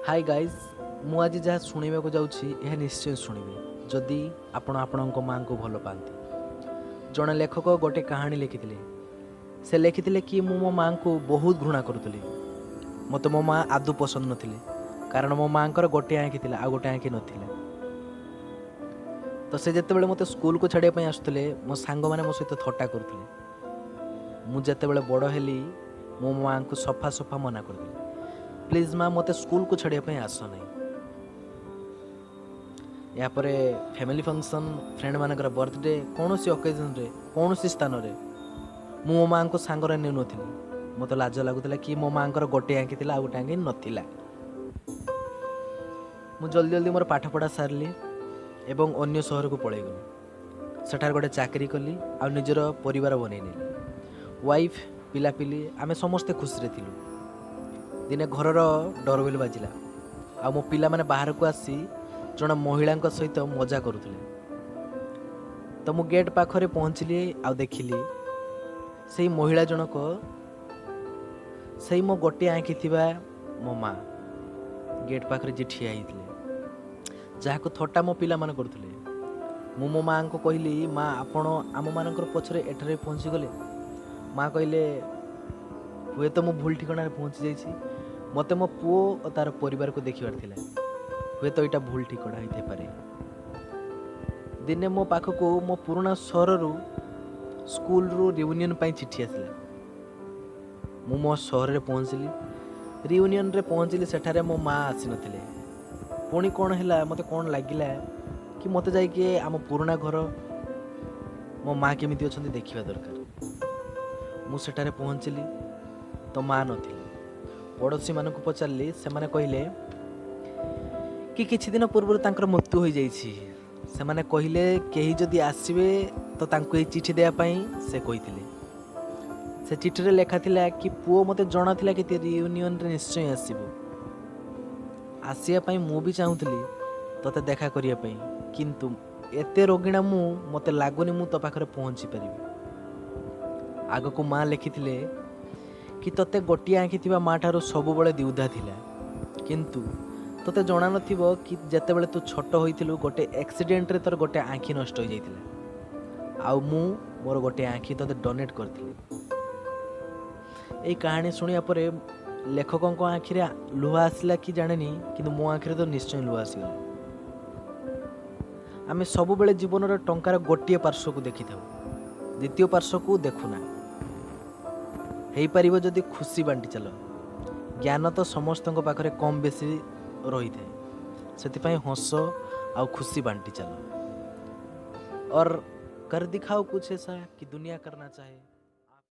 High guys, ମୁଁ ଆଜି ଯାହା ଶୁଣିବାକୁ ଯାଉଛି ଏହା ନିଶ୍ଚୟ ଶୁଣିବେ ଯଦି ଆପଣ ଆପଣଙ୍କ ମାଆଙ୍କୁ ଭଲ ପାଆନ୍ତି। ଜଣେ ଲେଖକ ଗୋଟେ କାହାଣୀ ଲେଖିଥିଲେ। ସେ ଲେଖିଥିଲେ କି ମୁଁ ମୋ ମାଆଙ୍କୁ ବହୁତ ଘୃଣା କରୁଥିଲି। ମୋତେ ମୋ ମାଆ ଆଦୌ ପସନ୍ଦ ନଥିଲେ, କାରଣ ମୋ ମାଆଙ୍କର ଗୋଟିଏ ଆଖି ଥିଲା, ଆଉ ଗୋଟେ ଆଖି ନଥିଲା। ତ ସେ ଯେତେବେଳେ ମୋତେ ସ୍କୁଲକୁ ଛାଡ଼ିବା ପାଇଁ ଆସୁଥିଲେ, ମୋ ସାଙ୍ଗମାନେ ମୋ ସହିତ ଥଟ୍ଟା କରୁଥିଲେ। ମୁଁ ଯେତେବେଳେ ବଡ଼ ହେଲି, ମୋ ମାଆଙ୍କୁ ସଫା ସଫା ମନା କରିଦେଲି, ପ୍ଲିଜ୍ ମା, ମୋତେ ସ୍କୁଲକୁ ଛାଡ଼ିବା ପାଇଁ ଆସ ନାହିଁ। ଏହାପରେ ଫ୍ୟାମିଲି ଫଙ୍କସନ୍, ଫ୍ରେଣ୍ଡମାନଙ୍କର ବର୍ଥଡେ, କୌଣସି ଅକେଜନ୍ରେ, କୌଣସି ସ୍ଥାନରେ ମୁଁ ମୋ ମାଆଙ୍କୁ ସାଙ୍ଗରେ ନେଉନଥିଲି। ମୋତେ ଲାଜ ଲାଗୁଥିଲା କି ମୋ ମାଆଙ୍କର ଗୋଟିଏ ଆଖି ଥିଲା, ଆଉ ଗୋଟେ ଆଖି ନଥିଲା। ମୁଁ ଜଲ୍ଦି ଜଲ୍ଦି ମୋର ପାଠପଢ଼ା ସାରିଲି ଏବଂ ଅନ୍ୟ ସହରକୁ ପଳେଇଗଲି। ସେଠାରେ ଗୋଟେ ଚାକିରି କଲି ଆଉ ନିଜର ପରିବାର ବନେଇ ନେଲି। ୱାଇଫ୍, ପିଲାପିଲି, ଆମେ ସମସ୍ତେ ଖୁସିରେ ଥିଲୁ। ଦିନେ ଘରର ଡୋରବେଲ୍ ବାଜିଲା ଆଉ ମୋ ପିଲାମାନେ ବାହାରକୁ ଆସି ଜଣେ ମହିଳାଙ୍କ ସହିତ ମଜା କରୁଥିଲେ। ତ ମୁଁ ଗେଟ୍ ପାଖରେ ପହଞ୍ଚିଲି ଆଉ ଦେଖିଲି ସେଇ ମହିଳା ଜଣକ ସେଇ ମୋ ଗୋଟିଏ ଆଖି ଥିବା ମୋ ମା ଗେଟ୍ ପାଖରେ ଯିଏ ଠିଆ ହେଇଥିଲେ, ଯାହାକୁ ଥଟ୍ଟା ମୋ ପିଲାମାନେ କରୁଥିଲେ। ମୁଁ ମୋ ମାଆଙ୍କୁ କହିଲି, ମା, ଆପଣ ଆମମାନଙ୍କର ପଛରେ ଏଠାରେ ପହଞ୍ଚିଗଲେ? ମା କହିଲେ, ହୁଏତ ମୁଁ ଭୁଲ ଠିକଣାରେ ପହଞ୍ଚି ଯାଇଛି। ମୋତେ ମୋ ପୁଅ ଓ ତା'ର ପରିବାରକୁ ଦେଖିବାର ଥିଲା, ହୁଏତ ଏଇଟା ଭୁଲ ଠିକଣା ହେଇଥାଇପାରେ। ଦିନେ ମୋ ପାଖକୁ ମୋ ପୁରୁଣା ସହରରୁ ସ୍କୁଲରୁ ରିୟୁନିୟନ୍ ପାଇଁ ଚିଠି ଆସିଲା। ମୁଁ ମୋ ସହରରେ ପହଞ୍ଚିଲି, ରିୟୁନିୟନ୍ରେ ପହଞ୍ଚିଲି, ସେଠାରେ ମୋ ମା ଆସିନଥିଲେ। ପୁଣି କ'ଣ ହେଲା, ମୋତେ କ'ଣ ଲାଗିଲା କି ମୋତେ ଯାଇକି ଆମ ପୁରୁଣା ଘର, ମୋ ମା କେମିତି ଅଛନ୍ତି ଦେଖିବା ଦରକାର। ମୁଁ ସେଠାରେ ପହଞ୍ଚିଲି ତ ମା ନଥିଲେ। ପଡ଼ୋଶୀମାନଙ୍କୁ ପଚାରିଲି, ସେମାନେ କହିଲେ କି କିଛି ଦିନ ପୂର୍ବରୁ ତାଙ୍କର ମୃତ୍ୟୁ ହୋଇଯାଇଛି। ସେମାନେ କହିଲେ କେହି ଯଦି ଆସିବେ ତ ତାଙ୍କୁ ଏଇ ଚିଠି ଦେବା ପାଇଁ ସେ କହିଥିଲେ। ସେ ଚିଠିରେ ଲେଖା ଥିଲା କି ପୁଅ, ମୋତେ ଜଣାଥିଲା କି ରିୟୁନିୟନରେ ନିଶ୍ଚୟ ଆସିବୁ। ଆସିବା ପାଇଁ ମୁଁ ବି ଚାହୁଁଥିଲି ତୋତେ ଦେଖା କରିବା ପାଇଁ, କିନ୍ତୁ ଏତେ ରୋଗିଣା ମୁଁ, ମୋତେ ଲାଗୁନି ମୁଁ ତୋ ପାଖରେ ପହଞ୍ଚି ପାରିବି। ଆଗକୁ ମା ଲେଖିଥିଲେ କି ତୋତେ ଗୋଟିଏ ଆଖି ଥିବା ମା ଠାରୁ ସବୁବେଳେ ଦ୍ୱିଧା ଥିଲା, କିନ୍ତୁ ତୋତେ ଜଣା ନଥିବ କି ଯେତେବେଳେ ତୁ ଛୋଟ ହୋଇଥିଲୁ ଗୋଟେ ଆକ୍ସିଡେଣ୍ଟରେ ତୋର ଗୋଟେ ଆଖି ନଷ୍ଟ ହୋଇଯାଇଥିଲା ଆଉ ମୁଁ ମୋର ଗୋଟେ ଆଖି ତୋତେ ଡୋନେଟ୍ କରିଥିଲି। ଏଇ କାହାଣୀ ଶୁଣିବା ପରେ ଲେଖକଙ୍କ ଆଖିରେ ଲୁହ ଆସିଲା କି ଜାଣେନି, କିନ୍ତୁ ମୋ ଆଖିରେ ତ ନିଶ୍ଚୟ ଲୁହ ଆସିଗଲା। ଆମେ ସବୁବେଳେ ଜୀବନର ଟଙ୍କାର ଗୋଟିଏ ପାର୍ଶ୍ୱକୁ ଦେଖିଥାଉ, ଦ୍ୱିତୀୟ ପାର୍ଶ୍ୱକୁ ଦେଖୁନା। ହେଇପାରିବ ଯଦି ଖୁସି ବାଣ୍ଟି ଚାଲ। ଜ୍ଞାନ ତ ସମସ୍ତଙ୍କ ପାଖରେ କମ୍ ବେଶୀ ରହିଥାଏ, ସେଥିପାଇଁ ହସ ଆଉ ଖୁସି ବାଣ୍ଟି ଚାଲ। और कर दिखाओ कुछ ऐसा कि दुनिया करना चाहे।